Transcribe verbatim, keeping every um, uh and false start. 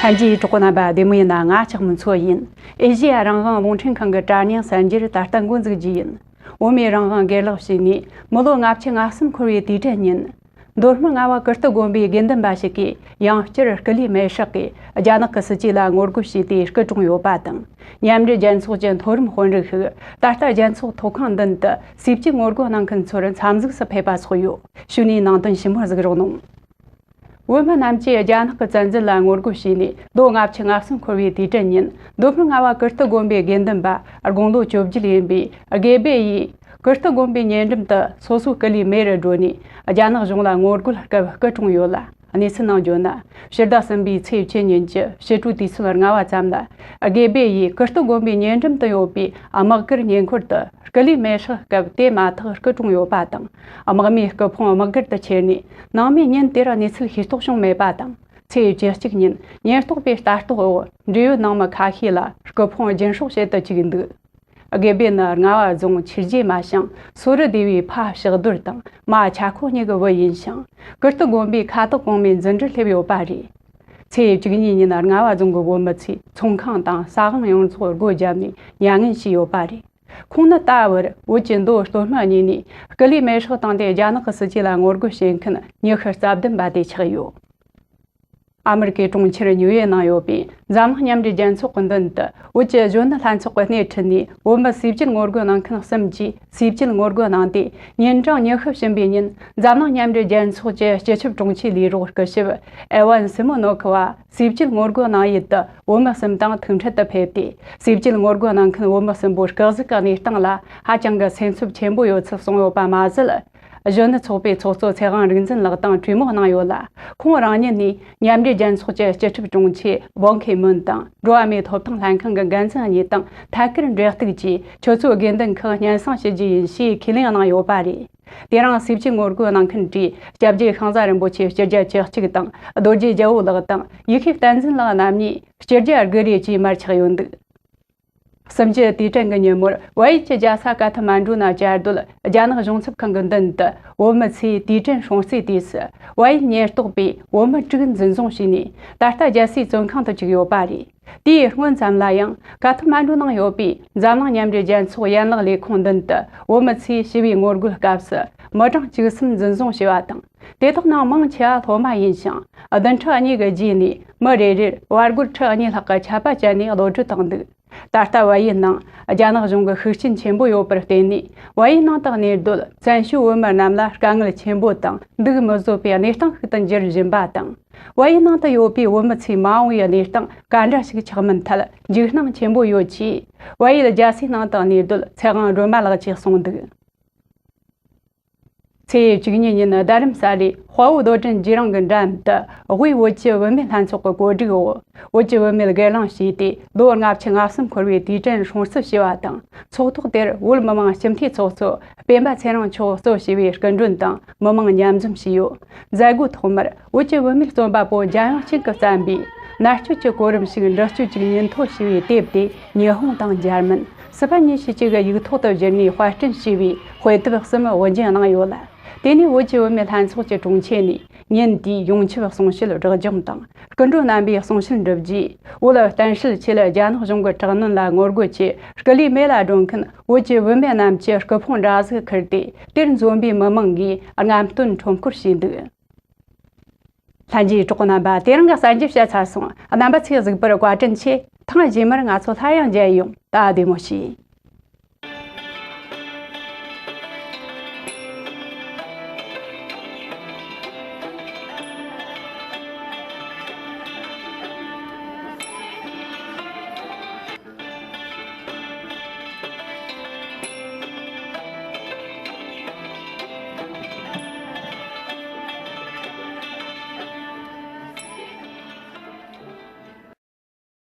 ལྷན་རྒྱས་གྲོགས་པོ་རྣམ་པ་བདེ་མོ་ཡིན་ན། ང་ལྕགས་མོ་མཚོ་ཡིན། ཨེ་ཤེ་ཡ་རང་དབང་རླུང་འཕྲིན་ཁང་གི་དྲ་བརྙན་གསར་འགྱུར་ད་ལྟ་འགོ་འཛུགས་རྒྱུ་ཡིན། བོད་མིའི་རང་དབང་སྒེར་ལག་ཞུས་ནས་མི་ལོ་ལྔ་བཅུ་ང་གསུམ་འཁོར་བའི་དུས་དྲན་ཉིན། མདོ་སྨད་རྔ་བ་ཀིརྟི་དགོན་པའི་དགེ་འདུན་པ་ཞིག་གིས་ཡང་བསྐྱར་སྐུ་ལུས་མེར་སྲེག་གིས་རྒྱ་ནག་གི་སྲིད་ཇུས་ལ་ངོ་རྒོལ་བྱས་ཏེ་སྐུ་གྲོངས་ཡོད་པ་དང་། མཉམ་འབྲེལ་རྒྱལ་ཚོགས་ཀྱི་མཐོ་རིམ་དཔོན་རིགས་ཤིག་ད་ལྟ་རྒྱལ་ཚོགས་ཐོག་ཁང་མདུན་དུ་སྲིད་ཇུས་ངོ་རྒོལ་གནང་མཁན་ཚོར་འཚམས་གཟིགས་སུ་ཕེབས་པ་སོགས་ཡོད། གཞུག་ནས་ནང་དོན་ཞིབ་མོར་གཟིགས་རོགས་གནང་། བོད་མི་རྣམས་ཀྱིས་རྒྱ་ནག་གི་བཙན་འཛུལ་ལ་ངོ་རྒོལ་བྱས་ནས་ལོ་ལྔ་བཅུ་ང་གསུམ་འཁོར་བའི་དུས་དྲན་ཉིན། མདོ་སྨད་རྔ་བ་ཀིརྟི་དགོན་པའི་དགེ་འདུན་པ་དགུང་ལོ་བཅོ་བརྒྱད་ཡིན་པའི་དགེ་སྦས་ཡིས་ཀིརྟི་དགོན་པའི་ཉེ་འགྲམ་དུ་སོ་སོའི་སྐུ་ལུས་མེ་རུ་སྒྲོན་ནས་རྒྱ་ནག་གཞུང་ལ་ངོ་རྒོལ་སྐབས་སྐུ་གྲོངས་ཡོད་ལ། གནས་ཚུལ་ནང་བརྗོད་ན། ཕྱི་ཟླ་གསུམ་པའི་ཚེས་བཅུ་ཉིན་གྱི་ཕྱི་དྲོའི་དུས་ཚོད་ལྔ་པ་ཙམ་ལ། དགེ་སྦས་ཡིས་ཀིརྟི་དགོན་པའི་ཉེ་འགྲམ་དུ་ཡོད་པའི་དམག་སྒར་ཉེ་འཁོར་དུ་སྐུ་ལུས་མེར་སྲེག་སྐབས་དེ་མ་ཐག་སྐུ་གྲོངས་ཡོད་པ་དང་། དམག་མིའི་སྐུ་ཕུང་དམག་སྒར་དུ་ཁྱེར་ནས། ནང་མིས་ཉིན་དེར་གནས་ཚུལ་ཤེས་རྟོགས་བྱུང་མེད་པ་དང་། ཚེས་བཅུ་གཅིག་ཉིན་ཉེན་རྟོག་པའི་ལྟ་རྟོག་འོག་འབྲེལ་ཡོད་ནང་མི་ཁ་ཤས་ལ་སྐུ་ཕུང་རྒྱུན་སྲོག་བྱེད་དུ་བཅུག་འདུག། དགེ་སྦས་ནི་རྔ་བ་རྫོང་ཆུ་རྗེ་མ་ཞང་སོ་རི་སྡེ་བའི་ཕ་ཕྱག་རྡོར་དང་མ་ཆ་ཁོ་གཉིས་ཀྱི་བུ་ཡིན་ཞིང་། ཀིརྟི་དགོན་པའི་ཁ་བཏགས་གོང་མའི་འཛིན་གྲྭར་སླེབས་ཡོད་པ་རེད། ཚེས་བཅུ་གཉིས་ཉིན་རྔ་བ་རྫོང་གི་བོད་མི་ཚོས་ཚོང་ཁང་དང་ས་དབང་ཡོངས་རྫོགས་སྒོ་བརྒྱབ་ནས་མྱ་ངན་བྱས་ཡོད་པ་རེད། ཁོང་ནི་ད་བར་བོད་ཀྱི་མདོ་སྟོད་སྨད་གཉིས་ནས་སྐུ་ལུས་མེར་སྲེག་བཏང་སྟེ་རྒྱ་ནག་གི་སྲིད་ཇུས་ལ་ངོ་རྒོལ་བྱེད་མཁན་ཉི་ཤུ་རྩ་བདུན་པ་དེ་ཆགས་ཡོད། ཨ་མི་རི་ཀའི་གྲོང་ཁྱེར་ཉིའུ་ཡེ་ནང་ཡོད་པའི་འཛམ་གླིང་མཉམ་འབྲེལ་རྒྱལ་ཚོགས་ཀྱི་མདུན་དུ། བོད་ཀྱི་གཞོན་ནུ་ལྷན་ཚོགས་ཀྱིས་སྣེ་ཁྲིད་ནས་བོད་མི་སུས་བཅད་ངོ་རྒོལ་གནང་མཁན་གསུམ་གྱིས་སུས་བཅད་ངོ་རྒོལ་གནང་སྟེ། ཉིན་གྲངས་ཉི་ཤུ་ཕྱིན་པའི་ཉིན། འཛམ་གླིང་མཉམ་འབྲེལ་རྒྱལ་ཚོགས་ཀྱི་སྤྱི་ཁྱབ་དྲུང་ཆེའི་ལས་རོགས་སྐུ་ཞབས་ཨེ་ཝན་སི་མོ་ནོ་ཁི་བ་སུས་བཅད་ངོ་རྒོལ་གནང་ཡུལ་དུ་བོད་མི་གསུམ་དང་ཐུག་འཕྲད་དུ་ཕེབས་ཏེ། སུས་བཅད་ངོ་རྒོལ་གནང་མཁན་བོད་མི་གསུམ་པོ་སྐུ་གཟུགས་ཀྱི་གནས་སྟངས་ལ་ཧ་ཅང་གི་སེམས་འཚབ་ཆེན་པོ་ཡོད་ཚུལ་གསུངས་ཡོད་པ་མ་ཟད། གཞོན་ནུ་ཚོགས་པའི་ཚོགས་གཙོ་ཚེ་དབང་རིག་འཛིན་ལགས་དང་གྲོས་མོལ་གནང་ཡོད་ལ། ཁོང་རང་ཉིད་ནས་མཉམ་འབྲེལ་རྒྱལ་ཚོགས་ཀྱི་སྤྱི་ཁྱབ་དྲུང་ཆེ་བོང་ཁེ་མོན་དང་འགྲོ་བ་མིའི་ཐོབ་ཐང་ལྷན་ཁང་གི་འགན་འཛིན་གཉིས་དང་ཐད་ཀར་འབྲེལ་གཏུག་གིས། ཁྱོད་ཚོའི་དགེ་འདུན་ཁག་སྙན་སེང་ཞུ་རྒྱུ་ཡིན་ཞེས་ཁས་ལེན་གནང་ཡོད་པ་རེད། དེ་རིང་སུས་བཅད་ངོ་རྒོལ་གནང་མཁན་གྲས་སྐྱབས་རྗེ་ཤིང་བཟའ་རིན་པོ་ཆེ་སྤྱི་རྒྱ་བཅུ་གཅིག་དང་རྡོ་རྗེ་རྒྱལ་པོ་ལགས་དང་ཡེ་ཤེས་བསྟན་འཛིན་ལགས་རྣམ་གཉིས་སྤྱི་རྒྱ་དགུ་རེ་བཅས་མར་ཆག་ཡོད་འདུག། གསུམ་བཅུའི་དུས་དྲན་གྱི་ཉིན་མོར་བལ་ཡུལ་གྱི་རྒྱལ་ས་ཀ་ཐ་མན་གྲུ་ན་བཅའ་སྡོད་རྒྱ་ནག་གཞུང་ཚབ་ཁང་གི་མདུན་དུ་བོད་མི་ཚོས་དུས་དྲན་སྲུང་བརྩིའི་དུས་སུ་བལ་ཡུལ་ཉེན་རྟོག་པས་བོད་མི་དྲུག་འཛིན་བཟུང་བྱས་ནས། ད་ལྟ་རྒྱལ་སའི་བཙོན་ཁང་དུ་བཅུག་ཡོད་པ་རེད། དེའི་སྔོན་ཙམ་ལ་ཡང་ཀ་ཐ་མན་གྲུ་ནང་ཡོད་པའི་འཛམ་གླིང་མཉམ་འབྲེལ་རྒྱལ་ཚོགས་ཡན་ལག་ལས་ཁུངས་མདུན་དུ་བོད་མི་ཚོས་ཞི་བའི་ངོ་རྒོལ་སྐབས་སུ་མི་གྲངས་བཅུ་གསུམ་འཛིན་བཟུང་བྱས་པ་དང་། དེ་དག་ནང་མང་ཆེ་བ་སློབ་མ་ཡིན་ཞིང་། བདུན་ཕྲག་གཉིས་ཀྱི་རྗེས་ནས་མི་རེ་རེར་བར་སྒོར་ཁྲི་གཉིས་ལྷག་གི་ཆད་པ་བཅད་ནས་གློད་གྲོལ་བཏང་འདུག། ད་ལྟ་བལ་ཡུལ་ནང་རྒྱ་ནག་གཞུང་གི་ཤུགས་རྐྱེན་ཆེན་པོ་ཡོད་པར་བརྟེན་ནས། བལ་ཡུལ་ནང་དུ་གནས་སྡོད་བཙན་བྱོལ་བོད་མི་རྣམས་ལ་དཀའ་ངལ་ཆེན་པོ་དང་འདུག་མི་བཟོད་པའི་གནས་སྟངས་ཤིག་ཏུ་འགྱུར་བཞིན་པ་དང་། བལ་ཡུལ་ནང་དུ་ཡོད་པའི་བོད་མི་ཚོའི་མ་འོངས་པའི་གནས་སྟངས་ག་འདྲ་ཞིག་ཆགས་མིན་ཐད་འཇིགས་སྣང་ཆེན་པོ་ཡོད་ཅེས། བལ་ཡུལ་རྒྱལ་སའི་ནང་དུ་གནས་སྡོད་ཚེ་དབང་སྒྲོལ་མ་ལགས་ཀྱིས་གསུངས་འདུག། ཚེས་བཅུ་གཉིས་ཉིན་རྡ་རམ་ས་ལའི་དཔའ་བོ་རྡོར་དྲིལ་རྗེ་རིང་གི་འགྲམ་དུ། དབུས་བོད་ཀྱི་བུད་མེད་ལྷན་ཚོགས་ཀྱི་གོ་སྒྲིག་འོག་བོད་ཀྱི་བུད་མེད་སྒེར་ལངས་བྱས་ཏེ། ལོ་ལྔ་བཅུ་ང་གསུམ་འཁོར་བའི་དུས་དྲན་སྲུང་བརྩི་ཞུས་པ་དང་། ཚོགས་ཐོག་དེར་བོད་མི་མང་སྤྱི་འཐུས་ཚོགས་གཙོ་སྤེན་པ་ཚེ་རིང་མཆོག་གཙོ་བྱས་པའི་སྐུ་མགྲོན་དང་མི་མང་མཉམ་འཛོམས་བྱས་ཡོད། མཛད་སྒོའི་ཐོག་མར་བོད་ཀྱི་བུད་མེད་རྩོམ་པ་པོ་འཇམ་དབྱངས་སྐྱིད་ཀྱིས་བརྩམས་པའི་མནར་གཅོད་ཀྱི་གོ་རིམ་ཞིག་འབྲི་གཅོད་ཅིག་ཉིན་ཐོ་ཞེས་པའི་དེབ་དེ་ཉི་ཧོང་དང་འཇར་མན། སི་པན་གཉིས་སུ་གཅིག་གི་ཡིག་ཐོག་ཏུ་བསྒྱུར་ནས་དཔར་སྐྲུན་བྱས་པའི་དཔེ་དེབ་གསུམ་དབུ་འབྱེད་གནང་ཡོད་ལ། དེ་ནས་བོད་ཀྱི་བུད་མེད་ལྷན་ཚོགས་ཀྱི་དྲུང་ཆེ་ནས་ཉིན་དེའི་ཡོངས་ཁྱབ་གསུང་བཤད་སྒྲོག་སྦྱང་དང་། སྐུ་མགྲོན་རྣམ་པས་གསུང་བཤད་འགྲུབ་རྗེས། བོད་བསྟན་སྲིད་ཆེད་རྒྱ་ནག་གཞུང་གི་དྲག་གནོན་ལ་ངོ་རྒོལ་གྱིས་སྐུ་ལུས་མེ་ལ་སྒྲོན་མཁན་བོད་ཀྱི་བུད་མེད་རྣམས་ཀྱི་སྐུ་ཕུང་འདྲ་གཟུགས་ཁུར་ཏེ། དེར་འཛོམས་པའི་མི་མང་གིས་རྔམ་སྟོན་ཁྲོམ་སྐོར་བྱས་འདུག། ལྷན་རྒྱས་གྲོགས་པོ་རྣམ་པ། དེ་རིང་གི་གསར་འགྱུར་བཤད་ཚར་སོང་། རྣམ་པ་ཚོས་གཟིགས་པར་བཀའ་དྲིན་ཆེ། ཐེངས་རྗེས་མར་ང་ཚོ་སླར་ཡང་མཇལ་ཡོང་། ད་བདེ་མོ་བྱོས།